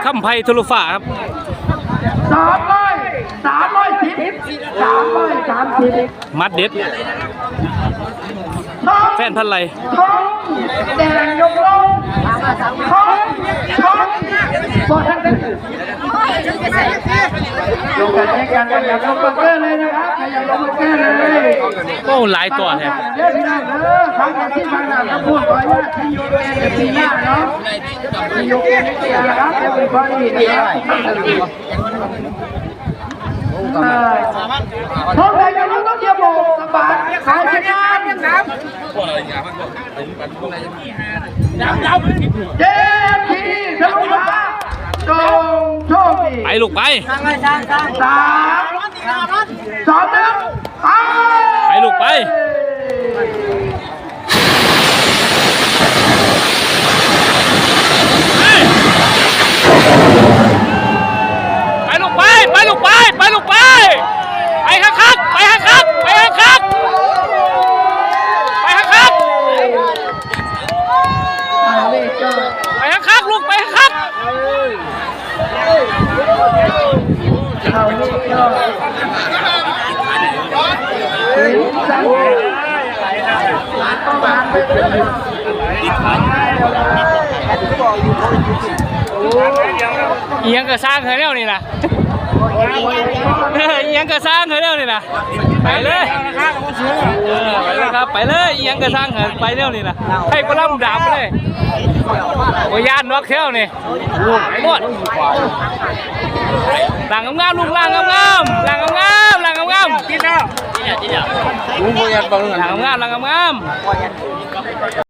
ຄຳໄພ ທຸລຸຟ້າ ຄັບ ສາມຮ້ອຍ ສາມຮ້ອຍສິບ ສາມຮ້ອຍສາມສິບ ໝັດເດັດ ແຟນພັນໄລ່ ທອງແດງຍົກລົງ ທອງ ທອງ ບໍ່ທັນ ລົງກັນແຍກກັນ ຂະຫຍັບລົງບັງເກີເລີຍນະຄັບ ຂະຫຍັບລົງບັງເກີເລີຍ. ໂອ້ ຫຼາຍຕົວແທ້ ເດີພີ່ນ້ອງເດີ ຟັງກັນທີ່ຟັງນຳ ຂະບວນຂໍອະນຸຍາດທີ່ຢູ່ແມ່ນເດີພີ່ນ້ອງເນາະ ທີ່ຢູ່ແມ່ນເດີນະຄັບ everybody ນະຄັບ. ເອີ ພວກໃດກຳລັງຕ້ອງຕຽມໂບກສະບາດ ຂາຍສັນຍານ ເຈເອັມທີ ທະລຸຟ້າ ຈົ່ງໂຊກດີ ໄປລູກໄປ ສາມ ສອງ ໜຶ່ງ ໄປ ໄປລູກໄປ. ໄປລູກໄປ ໄປລູກໄປ ໄປລູກໄປ ໄປຄັກໆ ໄປຄັກໆ ໄປຄັກໆ ໄປຄັກໆ ໄປຄັກໆ ລູກ ໄປຄັກໆ. ອີ່ຫຍັງກະຊ່າງເຮີແນວນີ້ນະ ອີ່ຫຍັງກະຊ່າງເຮີແນວນີ້ນະ ໄປເລີຍ ເອີ ໄປເລີຍຄັບ ໄປເລີຍ ອີ່ຫຍັງກະຊ່າງເຮີ ໄປແນວນີ້ນະ ໃຫ້ກະລຳດາບເລີຍ ບໍ່ຢ້ານດອກແຖວນີ້. ໂອ້ຍ ລ້າງງາມໆ ລູກ ລ້າງງາມໆ ລ້າງງາມໆ ລ້າງງາມໆ ລ້າງງາມໆ ລ້າງງາມໆ.